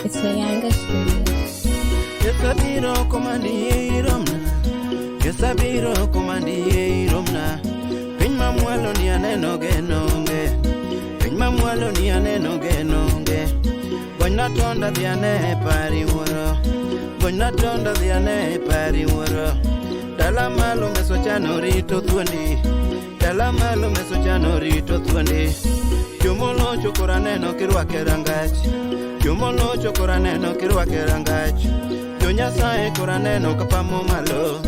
It's Mayanga Studios. Yesu abiro komandi iromna. Yesu abiro komandi iromna. Piny mamwalo ni aneno geno onge. Piny mamwalo ni aneno geno onge. Gonyna tonda dhi ane e pari wuoro. Gonyna tonda dhi ane e pari wuoro. Dala malo meso chano rito thuondi. Dala malo meso chano rito thuondi. Jomolocho koro aneno kirwake rangach. Jomolocho koro aneno kirwake rangach. Jo Nyasaye koro aneno kapamo malo.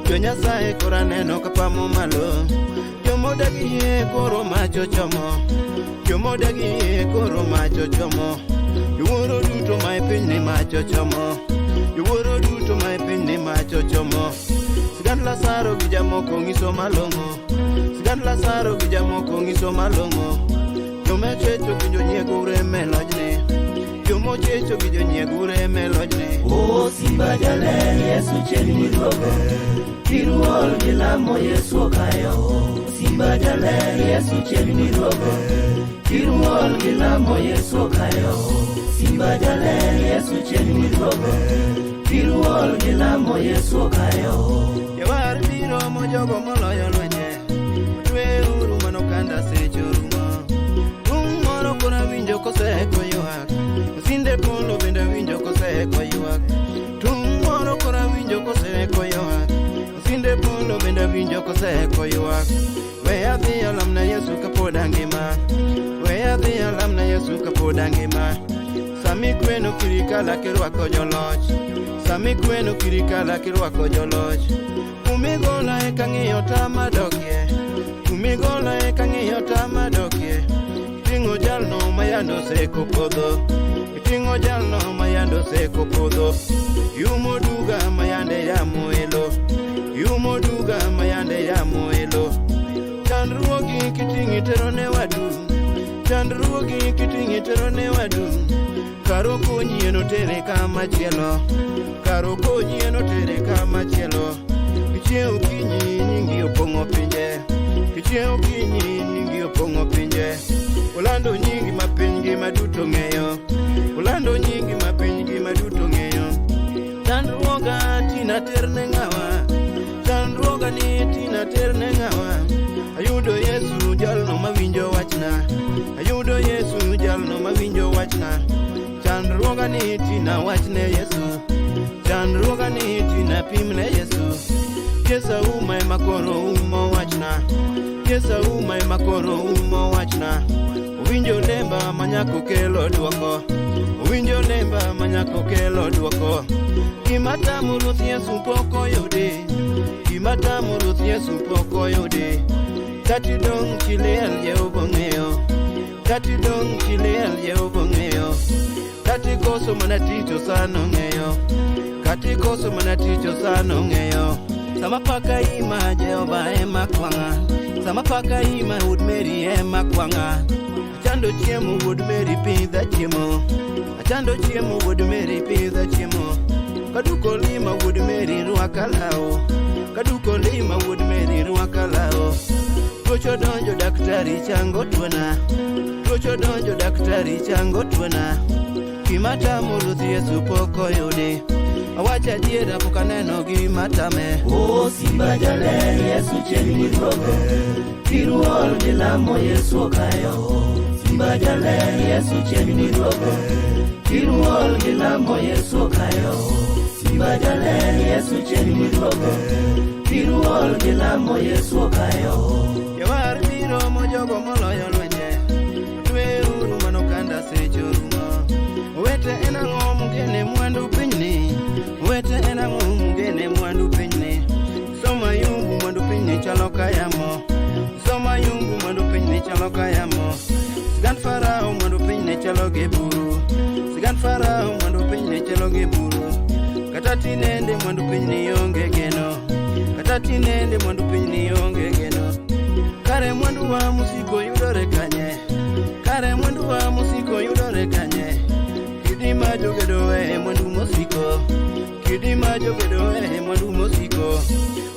Jo Nyasaye koro aneno kapamo malo. Jomodagi yie koro mach ochomo. Jomodagi yie koro mach ochomo. Jowuoro duto ma e pinyni mach ochomo. Jowuoro duto ma e pinyni mach ochomo. Sigand Lazaro gi jamoko ng'iso malong'o. Sigand Lazaro gi jamoko ng'iso malong'o. Jomechecho gi jonyiego urem e lojni. Jomochecho gi jonyiego urem e lojni. O simba jaler Yesu chiegni duogo. Biruol gi lamo Yesu okayo. Simba jaler Yesu chiegni duogo. Biruol gi lamo Yesu okayo. Simba jaler Yesu chiegni duogo. Biruol gi lamo Yesu okayo. Jawar biro mojogo moloyo lwenje. Otweuru mano kanda seche orumo. Tung' moro koro awinjo koseko ywak. Osinde polo bende awinjo koseko ywak. Tung' moro koro awinjo koseko ywak. Osinde polo bende awinjo koseko ywak. We adhi alamna Yesu kapod angima. We adhi alamna Yesu kapod angima. Sami kweno kirikala kirwako joloch. Sami kweno kirikala kirwako joloch. Kumigola eka ng'iyo tama dokie. Kumigola eka ng'iyo tama dokie. Iting'o jalno mayando oseko podho. Iting'o jalno mayando oseko podho. Iumo duga mayande yamo elo. Iumo duga mayande yamo elo. Chandruogi kiting'i tero ne wadu. Chandruogi kiting'i tero ne wadu. Kar okonyi en otere kama chielo. Kar okonyi en otere kama chielo. Kichiew okinyi nyingi opong'o pinje. Kichiew okinyi nyingi opong'o pinje. Olando nyingi ma piny ngima duto ng'eyo. Olando nyingi ma piny ngima duto ng'eyo. Chandruoga tina terne ng'awa. Chandruoga ni tina terne ng'awa. Ayudo Yesu jalno mawinjo wachna. Ayudo Yesu jalno mawinjo wachna. Chandruoga ni tina wachne Yesu. Chandruoga ni tina pimne Yesu. Yesu auma ema koro umo wachna. Yesu auma ema koro umo wachna. Owinjo lemba manyako kelo duoko. Owinjo lemba manyako kelo duoko. Gima tamo Ruoth Yesu pok oyudi. Gima tamo Ruoth Yesu pok oyudi. Kati dong' chiliel Jehova ong'eyo. Kati dong' chiliel Jehova ong'eyo. Kati koso mana tich osano ong'eyo. Kati koso mana tich osano ong'eyo. Sama paka ima Jehova ema kwang'a. Sama paka ima wuod Mary ema kwang'a. Achando chiemo wuod Mary pidha chiemo. Achando chiemo wuod Mary pidha chiemo. Kaduko lima wuod Mary rwaka law. Kaduko lima wuod Mary rwaka law. Tuocho donjo daktari chango tuona. Tuocho donjo daktari chango tuona. Gima tamo Ruoth Yesu pok oyudi. Awacho adiera pok aneno gima tame. O simba jaler Yesu chiegni duogo. Biruol gi lamo Yesu okayo. Simba jaler Yesu chiegni duogo. Biruol gi lamo Yesu okayo. Simba jaler Yesu chiegni duogo. Biruol gi lamo Yesu okayo. Jawar biro mojogo moloyo lwenje. Otweuru mano kanda seche orumo. Owete en ang'o mugene mwandu pinyni? Owete en ang'o mugene mwandu pinyni? Soma yungu mwandu pinyni chalo ka yamo. Soma yungu mwandu pinyni chalo ka yamo. Sigand Farao mwandu pinyni chalo gi buru. Sigand Farao mwandu pinyni chalo gi buru. Kata tinende mwandu pinyni onge geno. Kata tinende mwandu pinyni onge geno. Kare mwandu wa musiko yudore kanye? Kare mwandu wa musiko yudore kanye? Kidi ma jogedo e mwandu mosiko.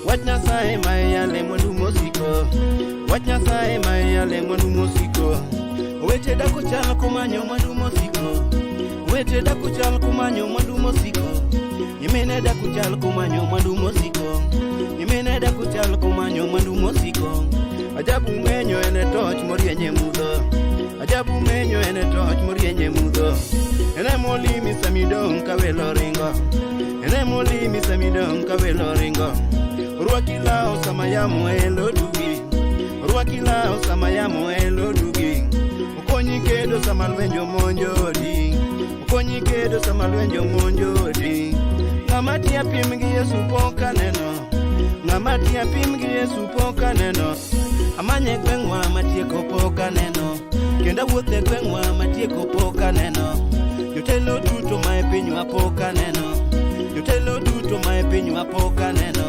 Wach Nyasaye ma iyale mwandu mosiko. Wach Nyasaye ma iyale mwandu mosiko. Weche dako chal kumanyo mwandu mosiko. Weche dako chal kumanyo mwandu mosiko. Nyimine dako chal kumanyo mwandu mosiko. Nyimine dako chal kumanyo mwandu mosiko. Ajabu menyo en e toch morieny e mudho. Ajabu menyo en e toch morieny e mudho. En emolimi samidong' ka welo ringo. En emolimi samidong' ka welo ringo. Rwaki law sama yamo elo dugi. Rwaki law sama yamo elo dugi. Okonyi kedo sama lweny omonjo odi. Okonyi kedo sama lweny omonjo odi. Ng'ama tia pim gi Yesu pok aneno. Ng'ama tia pim gi Yesu pok aneno. Amanye gweng'wa matieko pok aneno. Kendo awuotho e gweng'wa matieko pok aneno. Jotelo duto ma e pinywa pok aneno. Jotelo duto ma e pinywa pok aneno.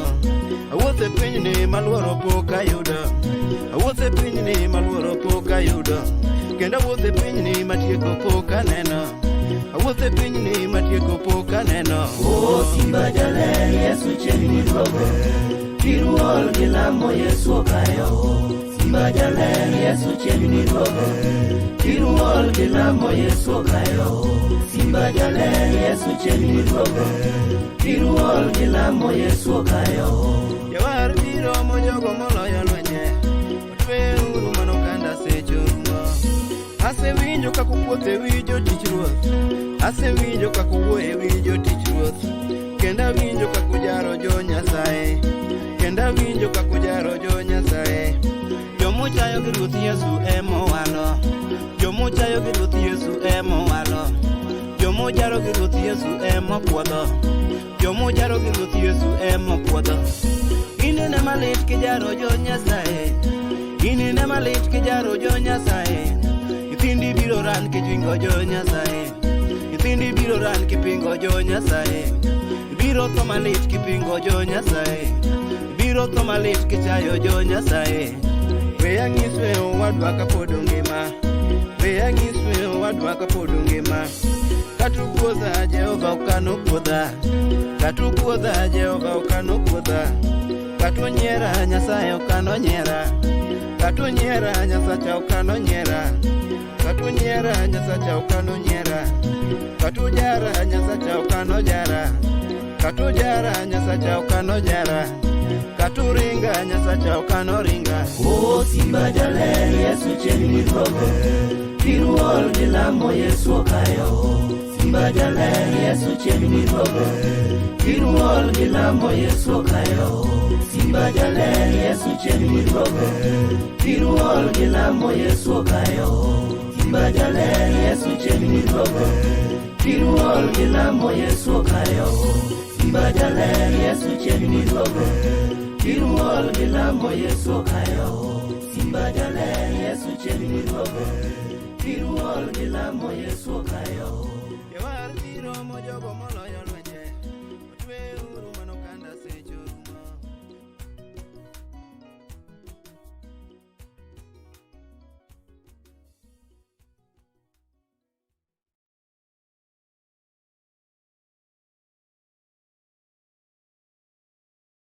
Awuotho e pinyni maluoro pok ayudo. Awuotho e pinyni maluoro pok ayudo. Kendo awuotho e pinyni matieko pok aneno. Awuotho e pinyni matieko pok aneno. O Simba jaler Yesu chiegni duogo. Kiruol gi lamo Yesu okayo. Simba jaler Yesu chiegni duogo. Kiruol gi lamo Yesu okayo. Simba jaler Yesu chiegni duogo. Kiruol gi lamo Yesu okayo. Jawar biro mojogo moloyo lwenje. Otweuru mano kanda seche orumo. Asewinjo kaka ukuotho e wi jotich ruoth. Asewinjo kaka uwuoyo e wi jotich ruoth. Kendo awinjo kaka ujaro jo Nyasaye. Kendo awinjo kaka ujaro jo Nyasaye. Jomuchayo gi Ruoth Yesu emowalo. Jomuchayo gi Ruoth Yesu emowalo. Jomujaro gi Ruoth Yesu emopuodho. Jomujaro gi Ruoth Yesu emopuodho. Inene malit kijaro jo Nyasaye. Inene malit kijaro jo Nyasaye. Nyithindi biro ran kipingo jo Nyasaye. Nyithindi biro ran kipingo jo Nyasaye. Ibiro tho malit kipingo jo Nyasaye. Ibiro tho malit kichayo jo Nyasaye. We anyiswe owadwa kapod ongima. We anyiswe owadwa kapod ongima. Katukuodha Jehova okanokuodha. Katukuodha Jehova okanokuodha. Katunyiera Nyasaye okanonyiera. Katunyiera Nyasacha okanonyiera. Katunyiera Nyasacha okanonyiera. Katujara Nyasacha okanojara. Katujara Nyasacha okanojara. Katuringa Nyasacha okanoringa. O Simba jaler Yesu chiegni duogo. Kiruol gi lamo Yesu okayo. Simba jaler Yesu chiegni duogo. Kiruol gi lamo Yesu okayo. Simba jaler Yesu chiegni duogo. Kiruol gi lamo Yesu okayo. Simba jaler Yesu chiegni duogo. Kiruol gi lamo Yesu okayo. Simba jaler Yesu chiegni duogo. Kiruol gi lamo Yesu okayo. Simba jaler Yesu chiegni duogo. Kiruol gi lamo Yesu okayo. Jawar biro mojogo moloyo.